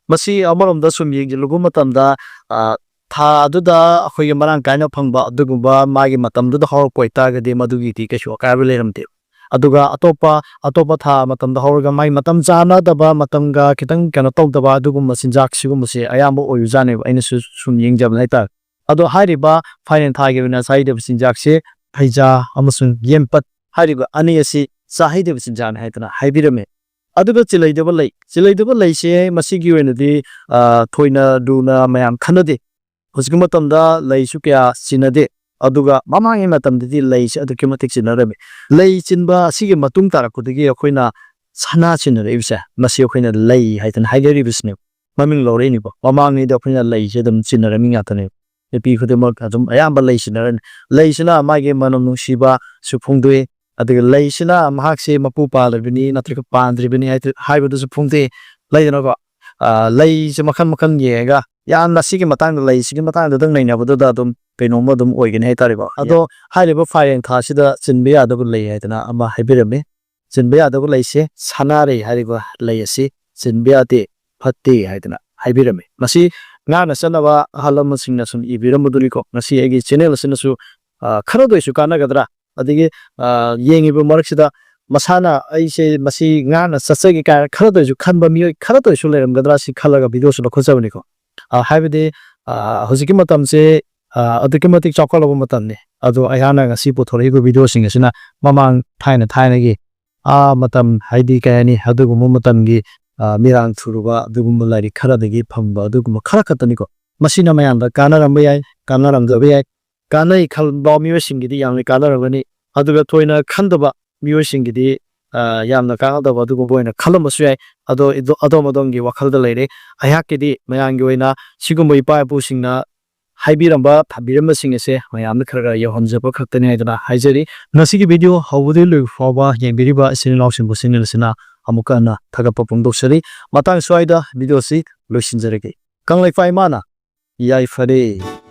ꯃꯁꯤ ꯑꯃꯔꯣꯝꯗ ꯁꯨꯝ ꯌꯦꯡꯁꯤꯜꯂꯨꯕ ꯃꯇꯝꯗ, ꯑ, ꯊꯥ ꯑꯗꯨꯗ ꯑꯩꯈꯣꯏꯒꯤ ꯃꯔꯥꯡ ꯀꯥꯏꯅ ꯐꯪꯕ ꯑꯗꯨꯒꯨꯝꯕ ꯃꯥꯒꯤ ꯃꯇꯝꯗꯨꯗ ꯍꯧꯔꯛꯄ ꯑꯣꯏꯇꯥꯔꯒꯗꯤ ꯃꯗꯨꯒꯤꯗꯤ ꯀꯩꯁꯨ ꯑꯀꯥꯏꯕ ꯂꯩꯔꯝꯗꯦ꯫ ꯑꯗꯨꯒ ꯑꯇꯣꯞꯄ, ꯑꯇꯣꯞꯄ ꯊꯥ ꯃꯇꯝꯗ ꯍꯧꯔꯒ ꯃꯥꯒꯤ ꯃꯇꯝ ꯆꯥꯅꯗꯕ, ꯃꯇꯝꯒ ꯈꯤꯇꯪ ꯀꯩꯅꯣ ꯇꯧꯗꯕ ꯑꯗꯨꯒꯨꯝꯕ ꯆꯤꯟꯖꯥꯛ ꯁꯤꯒꯨꯝꯕꯁꯦ ꯑꯌꯥꯝꯕ ꯑꯣꯏꯕꯖꯥꯠꯅꯦꯕ, ꯑꯩꯅꯁꯨ ꯁꯨꯝ ꯌꯦꯡꯖꯕꯗ ꯍꯥꯏꯇꯥꯔꯦ꯫ ꯑꯗꯣ ꯍꯥꯏꯔꯤꯕ ꯐꯥꯏꯔꯦꯟ ꯊꯥꯒꯤ ꯑꯣꯏꯅ ꯆꯥꯍꯩꯗꯕ ꯆꯤꯟꯖꯥꯛꯁꯦ ꯍꯩꯖꯥ ꯑꯃꯁꯨꯡ ꯌꯦꯝꯄꯠ ꯍꯥꯏꯔꯤꯕ ꯑꯅꯤ ꯑꯁꯤ ꯆꯥꯍꯩꯗꯕ ꯆꯤꯟꯖꯥꯛꯅꯤ ꯍꯥꯏꯗꯅ ꯍꯥꯏꯕꯤꯔꯝꯃꯤ꯫ ꯑꯗꯨꯒ ꯆꯤꯜꯂꯩꯗꯕ ꯂꯩ, ꯆꯤꯜꯂꯩꯗꯕ ꯂꯩꯁꯦ ꯃꯁꯤꯒꯤ ꯑꯣꯏꯅꯗꯤ, ꯑ, ꯊꯣꯏꯅ ꯂꯨꯅ ꯃꯌꯥꯝ ꯈꯟꯅꯗꯦ꯫ ꯍꯧꯖꯤꯛꯀꯤ ꯃꯇꯝꯗ ꯂꯩꯁꯨ ꯀꯌꯥ ꯆꯤꯟꯅꯗꯦ꯫ ꯑꯗꯨꯒ ꯃꯃꯥꯡꯒꯤ ꯃꯇꯝꯗꯗꯤ ꯂꯩꯁꯦ ꯑꯗꯨꯛꯀꯤ ꯃꯇꯤꯛ ꯆꯤꯟꯅꯔꯝꯃꯤ꯫ ꯂꯩ ꯆꯤꯟꯕ ꯑꯁꯤꯒꯤ ꯃꯇꯨꯡ ꯇꯥꯔꯛꯄꯗꯒꯤ ꯑꯩꯈꯣꯏꯅ ꯁꯅꯥ ꯆꯤꯟꯅꯔꯛꯏꯕꯁꯦ, ꯃꯁꯤ ꯑꯩꯈꯣꯏꯅ ꯂꯩ ꯍꯥꯏꯗꯅ ꯍꯥꯏꯅꯔꯤꯕꯁꯤꯅꯦ꯫ ꯃꯃꯤꯡ ꯂꯧꯔꯛꯏꯅꯤꯀꯣ꯫ ꯃꯃꯥꯡꯉꯩꯗ ꯑꯩꯈꯣꯏꯅ ꯂꯩꯁꯦ ꯑꯗꯨꯝ ꯆꯤꯟꯅꯔꯝꯃꯤ ꯉꯥꯛꯇꯅꯦ꯫ ꯅꯨꯄꯤ ꯈꯨꯗꯤꯡꯃꯛ ꯑꯗꯨꯝ ꯑꯌꯥꯝꯕ ꯂꯩ ꯆꯤꯟꯅꯔꯅꯤ꯫ ꯂꯩꯁꯤꯅ ꯃꯥꯒꯤ ꯃꯅꯝ ꯅꯨꯡꯁꯤꯕꯁꯨ ꯐꯣꯡꯗꯣꯛꯏ, ꯑꯗꯨꯒ ꯂꯩꯁꯤꯅ ꯃꯍꯥꯛꯁꯦ ꯃꯄꯨ ꯄꯥꯜꯂꯤꯕꯅꯤ ꯅꯠꯇ꯭ꯔꯒ ꯄꯥꯟꯗ꯭ꯔꯤꯕꯅꯤ ꯍꯥꯏꯗꯨ-, ꯍꯥꯏꯕꯗꯨꯁꯨ ꯐꯣꯡꯗꯣꯛꯏ꯫ ꯂꯩꯗꯅꯀꯣ, ꯑ, ꯂꯩꯁꯦ ꯃꯈꯜ ꯃꯈꯜ ꯌꯦꯡꯉꯒ ꯌꯥꯝꯅ ꯁꯤꯒꯤ ꯃꯇꯥꯡꯗ, ꯂꯩꯁꯤꯒꯤ ꯃꯇꯥꯡꯗꯗꯪ ꯅꯩꯅꯕꯗꯨꯗ ꯑꯗꯨꯝ ꯀꯩꯅꯣꯝꯃ ꯑꯗꯨꯝ ꯑꯣꯏꯒꯅꯤ ꯍꯥꯏꯇꯥꯔꯦꯀꯣ꯫ ꯑꯗꯣ ꯍꯥꯏꯔꯤꯕ ꯐꯥꯏꯔꯦꯟ ꯊꯥꯁꯤꯗ ꯆꯤꯟꯕ ꯌꯥꯗꯕ ꯂꯩ ꯍꯥꯏꯗꯅ ꯑꯃ ꯍꯥꯏꯕꯤꯔꯝꯃꯤ꯫ ꯆꯤꯟꯕ ꯌꯥꯗꯕ ꯂꯩꯁꯦ ꯁꯅꯥꯔꯩ ꯍꯥꯏꯔꯤꯕ ꯂꯩ ꯑꯁꯤ ꯆꯤꯟꯕ ꯌꯥꯗꯦ, ꯐꯠꯇꯦ ꯍꯥꯏꯗꯅ ꯍꯥꯏꯕꯤꯔꯝꯃꯤ꯫ ꯃꯁꯤ ꯉꯥꯛꯅ ꯆꯠꯅꯕ ꯑꯍꯜ ꯂꯃꯟꯁꯤꯡꯅ ꯁꯨꯝ ꯏꯕꯤꯔꯝꯕꯗꯨꯅꯤꯀꯣ꯫ ꯉꯁꯤ ꯑꯩꯒꯤ ꯆꯦꯅꯦꯜ ꯑꯁꯤꯅꯁꯨ, ꯑ, ꯈꯔꯗ ꯑꯣꯏꯁꯨ ꯀꯥꯟꯅꯒꯗ꯭ꯔꯥ, ꯑꯗꯒꯤ, ꯑ, ꯌꯦꯡꯉꯤꯕ ꯃꯔꯛꯁꯤꯗ ꯃꯁꯥꯅ ꯑꯩꯁꯦ ꯃꯁꯤ ꯉꯥꯛꯅ ꯆꯠꯆꯒꯦ ꯀꯥꯏꯅ ꯈꯔꯗ ꯑꯣꯏꯁꯨ ꯈꯟꯕ ꯃꯤꯑꯣꯏ ꯈꯔꯗ ꯑꯣꯏꯁꯨ ꯂꯩꯔꯝꯒꯗ꯭ꯔꯥ ꯁꯤ ꯈꯜꯂꯒ ꯚꯤꯗꯤꯑꯣꯁꯤ ꯂꯧꯈꯠꯆꯕꯅꯤꯀꯣ꯫ ꯑ, ꯍꯥꯏꯕꯗꯤ, ꯑ, ꯍꯧꯖꯤꯛꯀꯤ ꯃꯇꯝꯁꯦ, ꯑ, ꯑꯗꯨꯛꯀꯤ ꯃꯇꯤꯛ ꯆꯥꯎꯈꯠꯂꯕ ꯃꯇꯝꯅꯤ꯫ ꯑꯗꯣ ꯑꯩꯍꯥꯛꯅ ꯉꯁꯤ ꯄꯨꯊꯣꯔꯛꯏꯕ ꯚꯤꯗꯤꯑꯣꯁꯤꯡ ꯑꯁꯤꯅ ꯃꯃꯥꯡ ꯊꯥꯏꯅ ꯊꯥꯏꯅꯒꯤ, ꯑꯥ, ꯃꯇꯝ, ꯍꯥꯏꯗꯤ ꯀꯩ ꯍꯥꯏꯅꯤ, ꯑꯗꯨꯒꯨꯝꯕ ꯃꯇꯝꯒꯤ, ꯑ, ꯃꯤꯔꯥꯡ ꯊꯨꯔꯨꯕ ꯑꯗꯨꯒꯨꯝꯕ ꯂꯥꯏꯔꯤꯛ ꯈꯔꯗꯒꯤ ꯐꯪꯕ ꯑꯗꯨꯒꯨꯝꯕ ꯈꯔ ꯈꯛꯇꯅꯤꯀꯣ꯫ ꯃꯁꯤꯅ ꯃꯌꯥꯝꯗ ꯀꯥꯟꯅꯔꯝꯕ ꯌꯥꯏ, ꯀꯥꯟꯅꯔꯝꯗꯕ ꯌꯥꯏ꯫ ꯀꯥꯟꯅꯩ ꯈꯟꯕ ꯃꯤꯑꯣꯏꯁꯤꯡꯒꯤꯗꯤ ꯌꯥꯝꯅ ꯀꯥꯟꯅꯔꯝꯒꯅꯤ, ꯑꯗꯨꯒ ꯊꯣꯏꯅ ꯈꯟꯗꯕ ꯃꯤꯑꯣꯏꯁꯤꯡꯒꯤꯗꯤ, ꯑ, ꯌꯥꯝꯅ ꯀꯥꯟꯅꯗꯕ ꯑꯗꯨꯒꯨꯝꯕ ꯑꯣꯏꯅ ꯈꯜꯂꯝꯕꯁꯨ ꯌꯥꯏ꯫ ꯑꯗꯣ ꯏꯗꯣ-, ꯑꯗꯣꯝ ꯑꯗꯣꯝꯒꯤ ꯋꯥꯈꯜꯗ ꯂꯩꯔꯦ꯫ ꯑꯩꯍꯥꯛꯀꯤꯗꯤ ꯃꯌꯥꯝꯒꯤ ꯑꯣꯏꯅ ꯁꯤꯒꯨꯝꯕ ꯏꯄꯥ ꯏꯄꯨꯁꯤꯡꯅ ꯍꯥꯏꯕꯤꯔꯝꯕ, ꯊꯝꯕꯤꯔꯝꯕꯁꯤꯡ ꯑꯁꯦ ꯃꯌꯥꯝꯗ ꯈꯔ ꯈꯔ ꯌꯧꯍꯟꯖꯕ ꯈꯛꯇꯅꯤ ꯍꯥꯏꯗꯅ ꯍꯥꯏꯖꯔꯤ꯫ ꯉꯁꯤꯒꯤ ꯚꯤꯗꯤꯑꯣ ꯍꯧꯕꯗꯒꯤ ꯂꯣꯏꯕ ꯐꯥꯎꯕ ꯌꯦꯡꯕꯤꯔꯤꯕ ꯏꯆꯤꯟ ꯏꯅꯥꯎꯁꯤꯡꯕꯨ ꯆꯦꯅꯦꯜ ꯑꯁꯤꯅ ꯑꯃꯨꯛꯀ ꯍꯟꯅ ꯊꯥꯒꯠꯄ ꯐꯣꯡꯗꯣꯛꯆꯔꯤ꯫ ꯃꯇꯥꯡ ꯁ꯭ꯋꯥꯏꯗ ꯚꯤꯗꯤꯑꯣ ꯑꯁꯤ ꯂꯣꯏꯁꯤꯟꯖꯔꯒꯦ꯫ ꯀꯪꯂꯩꯄꯥꯛ ꯏꯃꯥꯅ ꯌꯥꯏꯐꯔꯦ꯫